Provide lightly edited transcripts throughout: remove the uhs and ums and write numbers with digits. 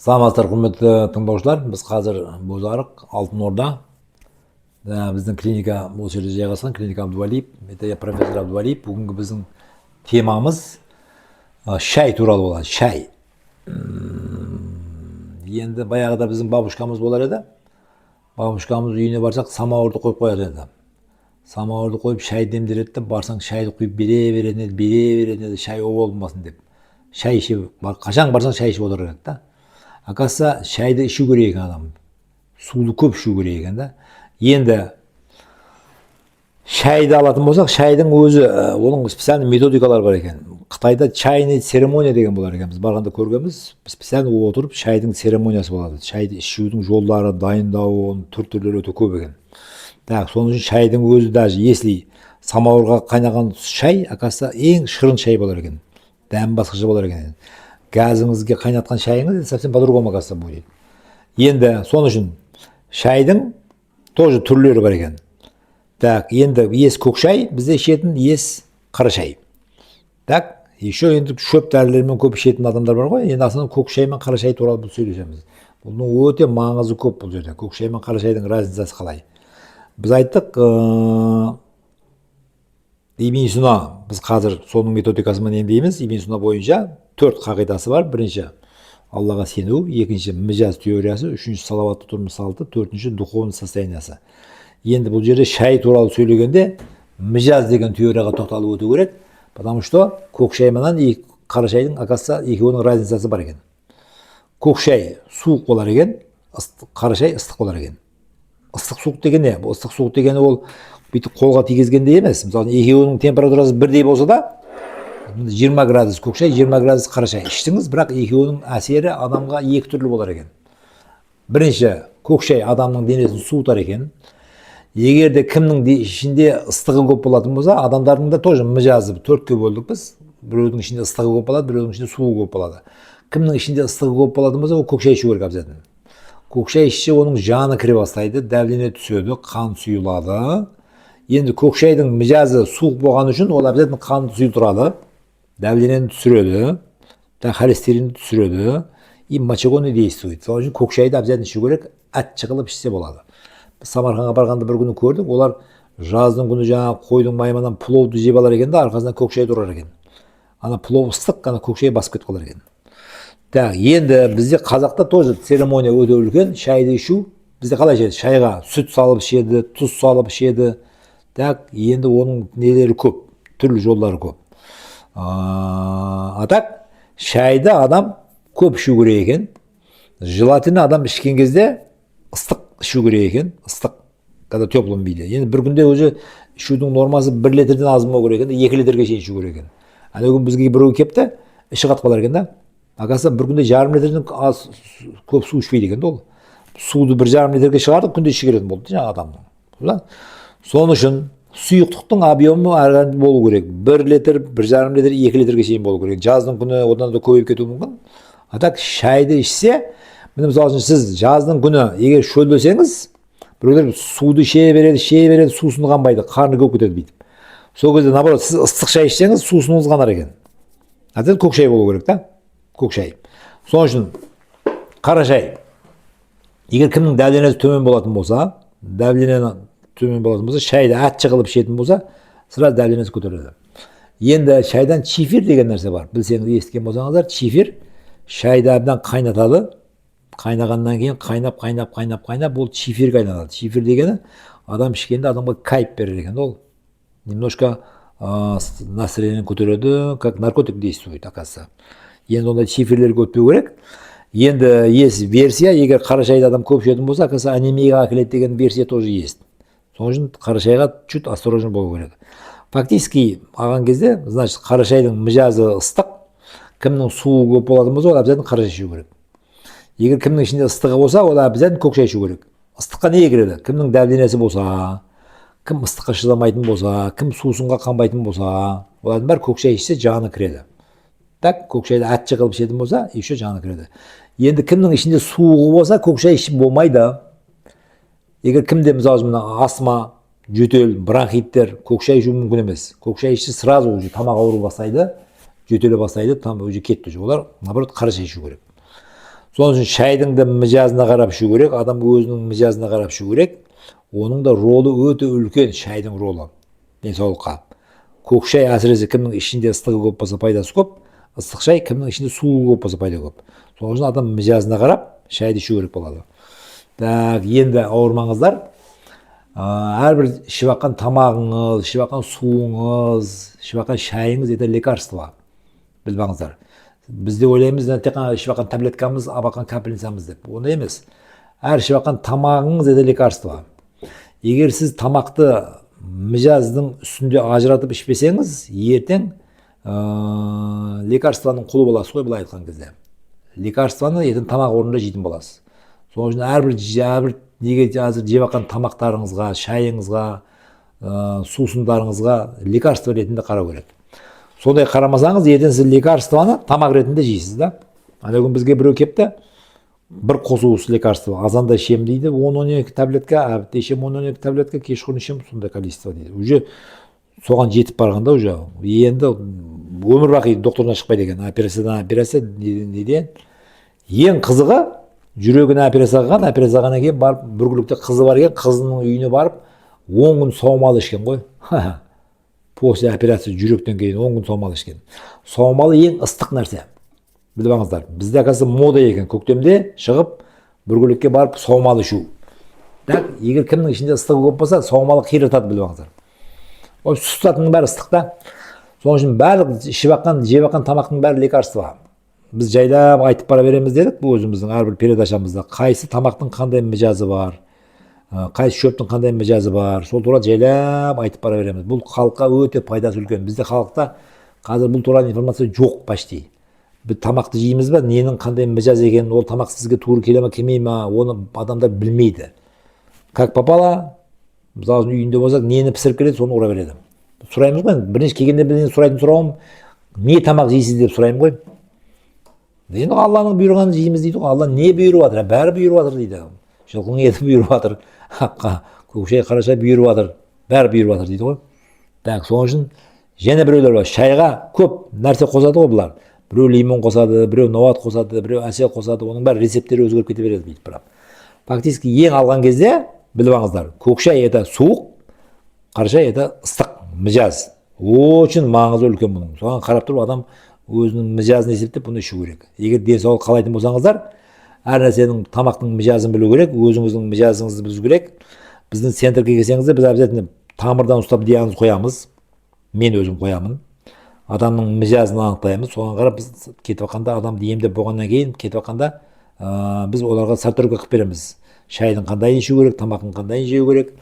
Саламатсыздар, құрметті тыңдаушылар. Біз қазір Бозарық, Алтын Орда. Да, біздің клиника осы жерде жайғасқан, клиника Абдувалиев. Это я, профессор Абдувалиев. Бүгінгі біздің темамыз шай туралы болады. Шай. Енді баяғыда біздің бабушкамыз болар еді. Бабушкамыз үйіне барсақ, самауырды қойып қояр еді. Самауырды қойып, шай демдер еді де, барсаң, шайды құйып бере беретін еді, бере беретін еді, шай болмасын деп. Шай ішіп, қашан барсаң, шай ішіп отырар еді да. Оказывается, шайды ішу керек екен адам. Суды көп ішу керек екен да. Енді шайды алатын болсақ, шайдың өзі, оның специальный методикалары бар екен. Қытайда чайный церемония деген болар екен. Біз барғанда көргенбіз, специально отырып шайдың церемониясы болады. Шайды ішудің жолдары, дайындауы, оның түр түрлері өте көп екен. Так, соның үшін шайдың өзі, даже если самауырға қайнаған шай, оказывается, ең шырын шай болар екен. Дәмі басқаша болар екен. Газыңызге қайнатқан шайыңыз это совсем по-другому, оказывается, будет. Енді сол үшін шайдың тоже түрлері бар екен. Так, енді есть көк шай, бізде ішетін, есть қара шай. Так, еще енді шөп дәрілермен көп ішетін адамдар бар ғой. Енді основном көк шай мен қара шай туралы біз сөйлесеміз. Бұның өте маңызы көп бұл жерде. Көк шай мен қара шайдың разницасы қалай? Біз айттық, Ибн Сина, біз қазір соның методикасымен емдейміз. Ибн Сина бойынша төрт қағидасы бар. Бірінші, Аллаға сену, екінші, мижаз теориясы, үшінші, салауатты тұрмыс салты, төртінші, духовный состояниясы. Енді бұл жерде шай туралы сөйлегенде мижаз деген теорияға тоқталып өту керек, потому что көк шай менен қара шайдың, оказывается, екеуінің разницасы бар екен. Көк шай суық болар екен, қара шай ыстық болар екен. Ыстық суық деген не? Бұл ыстық суық дегені ол бүйтіп қолға тигізгенде емес. Мысалы, екеуінің температурасы бірдей болса да, 20 градус көк шай, 20 градус қара шай іштіңіз, бірақ екеуінің әсері адамға екі түрлі болар екен. Бірінші, көк шай адамның денесін суытар екен. Егер де кімнің де ішінде ыстығы көп болатын болса, адамдардың да тоже мижазы төртке бөлдік біз. Біреудің ішінде ыстығы көп болады, біреудің ішінде суы көп болады. Кімнің ішінде ыстығы көп болатын болса, ол көк шай ішу керек обязательно. Көк шай ішсе, оның жаны кіре бастайды, давление түседі, қан сұйылады. Енді көк шайдың мижазы суық болғаны үшін ол обязательно қанды сұйылтырады, давлениені түсіреді да, холестеринді түсіреді и мочегонный действует. Сол үшін көк шайды обязательно ішу керек, ащы қылып ішсе болады. Біз Самарқанға барғанда бір күні көрдік, олар жаздың күні жаңағы қойдың майынан пловды жеп алар екен да, арқасынан көк шай тұрар екен. Ана плов ыстық, ана көк шай басып кетіп қалар екен. Так, енді бізде, қазақта, тоже церемония өте үлкен шайды ішу. Бізде қалай ішеді? Шайға сүт салып ішеді, тұз салып ішеді. Так, енді оның нелері көп, түрлі жолдары көп. А так шайды адам көп ішу керек екен. Желательно адам ішкен кезде ыстық ішу керек екен, ыстық, когда теплом виде. Енді бір күнде уже ішудің нормасы 1 литрден аз болмау керек екен, 2 литрге шейін ішу керек екен. Ана күні бізге біреу келіпті, іші қатып қалар екен да. Оказывается, бір күнде жарым литрден аз көп су ішпейді екен да. Ол суды 1,5 литрге шығардық, күнде іше келетін болды жаңағы адамның да. Сол үшін сұйықтықтың объемы әрқандай болу керек: 1 литр, 1,5 литр, 2 литрге шейін болу керек. Жаздың күні одан да көбейіп кетуі мүмкін. А так шайды ішсе, міне, мысалы үшін, сіз жаздың күні егер шөлдесеңіз, біреулер суды іше береді, іше береді, сусыны қанбайды, қарны көп кетеді бүйтіп. Сол кезде, наоборот, сіз ыстық шай ішсеңіз, сусыныңыз қанар екен. А көк шай болу керек та, көк шай. Сол үшін қара шай, егер кімнің давлениесі төмен болатын болса, давлениені төмен болатын болса, шайды ащы қылып ішетін болса, сразу давлениесі көтеріледі. Енді шайдан чифир деген нәрсе бар, білсеңіз, естіген болсаңыздар. Чифир шайды әбден қайнатады. Қайнағаннан кейін қайнап, қайнап, қайнап, қайнап, ол чифирге айналады. Чифир дегені адам ішкенде адамға кайф берер екен. Ол немножко настроение көтереді, как наркотик действует, оказывается. Енді ондай чифирлерге өтпеу керек. Енді есть версия: егер қара шайды адам көп ішетін болса, оказывается, анемияға әкеледі деген версия тоже есть. Сол үшін қара шайға чуть осторожно болу керек. Фактически алған кезде, значит, қара шайдың мижазы ыстық. Кімнің суы көп болатын болса, ол обязательно қара шай ішу керек. Егер кімнің ішінде ыстығы болса, ол обязательно көк шай ішу керек. Ыстыққа неге кіреді? Кімнің давлениесі болса, кім ыстыққа шыдамайтын болса, кім сусынға қанбайтын болса, олардың бәрі көк шай ішсе, жаны кіреді. Так, көк шайды ащы қылып ішетін болса, еще жаны кіреді. Енді кімнің ішінде суығы болса, көк шай ішіп болмайды. Егер кімде, мысалы үшін, мына астма, жөтел, бронхиттер, көк шай ішу мүмкін емес. Көк шай ішсе, сразу уже тамақ ауру бастайды, жөтеле бастайды, там уже кетті уже. Олар, наоборот, қара шай ішу керек. Сол үшін шайдың да мижазына қарап ішу керек, адам өзінің мижазына қарап ішу керек. Оның да ролі өте үлкен, шайдың ролі денсаулыққа. Көк шай әсіресе кімнің ішінде ыстығы көп болса, пайдасы көп, ыстық шай кімнің ішінде суы көп болса, пайда көп. Сол үшін адам мижазына қарап шайды ішу керек болады. Так, енді ауырмаңыздар. Әрбір ішіп жатқан тамағыңыз, ішіп жатқан суыңыз, ішіп жатқан шайыңыз — это лекарство, біліп алыңыздар. Біз де ойлаймыз, тек қана ішіп жатқан таблеткамыз, алып жатқан капельницамыз деп. Ондай емес. Әр ішіп жатқан тамағыңыз — это лекарство. Егер сіз тамақты мижаздың үстінде ажыратып ішпесеңіз, ертең лекарствоның құлы боласыз ғой, былай айтқан кезде. Лекарствоны ертең тамақ орнында жейтін боласыз. Сол үшін әрбір неге қазір жеп жатқан тамақтарыңызға, шайыңызға, сусындарыңызға лекарство ретінде қарау керек. Сондай қарамасаңыз, ертең сіз лекарствоны тамақ ретінде жейсіз да. Ана күні бізге біреу келіпті, бір қосуыс лекарство: азанда ішемін дейді 10-12 таблетка, обедте ішемін 10-12 таблетка, кешқұрым ішемін сондай количество дейді. Уже соған жетіп барғанда, уже енді өмір бақи доктордан шықпайды екен, операциядан операция, неден неден. Ең қызығы, жүрегіне операция қылған. Операция қылғаннан кейін барып, Бүргілікте қызы бар екен, қызының үйіне барып 10 күн саумал ішкен ғой. После операция, жүректен кейін 10 күн саумал ішкен. Саумал ең ыстық нәрсе, біліп алыңыздар. Бізде, оказывается, мода екен көктемде шығып, Бүргілікке барып саумал ішу. Так, егер кімнің ішінде ыстығы көп болса, саумалы қиратады, біліп алыңыздар. Ол сұстатының бәрі ыстық та. Сол үшін барлық ішіп жатқан, жеп жатқан тамақтың бәрі лекарство. Біз жайлап айтып бара береміз дедік бұл өзіміздің әрбір передачамызда, қайсы тамақтың қандай мижазы бар, қайсы шөптің қандай мижазы бар, сол туралы жайлап айтып бара береміз. Бұл халыққа өте пайдасы үлкен. Бізде халықта қазір бұл туралы информация жоқ почти. Біз тамақты жейміз ба, ненің қандай мижаз екенін, ол тамақ сізге тура келе ма, келмей ма, оны адамдар білмейді. Как попало, мысалы үшін, үйінде болсақ, нені пісіріп келеді, соны ұра береді. Сұраймыз ғой енді, бірінші келгенде біз енді сұрайтын сұрауым: не тамақ жейсіз деп сұраймын ғой. Енді Алланың бұйырғанын жейміз дейді ғой. Алла не бұйырып жатыр? Бәрі бұйырып жатыр дейді. Жылқының еті бұйырып жатыр, көк шай, қара шай бұйырып жатыр, бәрі бұйырып жатыр дейді ғой. Так, сол үшін және біреулер бар, шайға көп нәрсе қосады ғой бұлар. Біреу лимон қосады, біреу науат қосады, біреу әсел қосады. Оның бәрі рецепттері өзгеріп кете береді бүйтіп. Бірақ фактически ең алған кезде, біліп алыңыздар, көк шай — это суық, қара шай — это ыстық мижаз. Очень маңызы үлкен бұның. Соған қарап тұрып, адам өзінің мижазын есептеп, бұны ішу керек. Егер денсаулық қалайтын болсаңыздар, әр нәрсенің, тамақтың мижазын білу керек, өзіңіздің мижазыңызды білу керек. Біздің центрге келсеңіздер, біз обязательно тамырдан ұстап диагноз қоямыз. Мен өзім қоямын. Адамның мижазын анықтаймыз. Соған қарап біз кетіп жатқанда, адамды емдеп болғаннан кейін кетіп жатқанда, біз оларға сортировка қылып береміз: шайдың қандайын ішу керек, тамақтың қандайын жеу керек.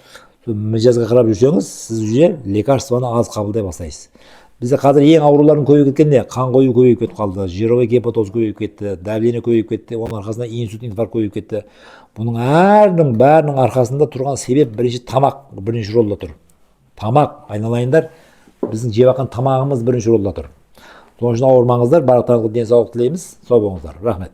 Сол мижазға қарап жүрсеңіз, сіз уже лекарствоны аз қабылдай бастайсыз. Бізде қазір ең аурулардың көбейіп кеткен не? Қан қою көбейіп кетіп қалды, жировой гепатоз көбейіп кетті, давление көбейіп кетті, оның арқасында инсульт, инфаркт көбейіп кетті. Бұның әрінің бәрінің арқасында тұрған себеп бірінші тамақ бірінші рөлде тұр. Тамақ, айналайындар, біздің жеп жатқан тамағымыз бірінші рөлде тұр. Сол үшін ауырмаңыздар, барлықтарыңызға денсаулық тілейміз. Сау болыңыздар, рахмет.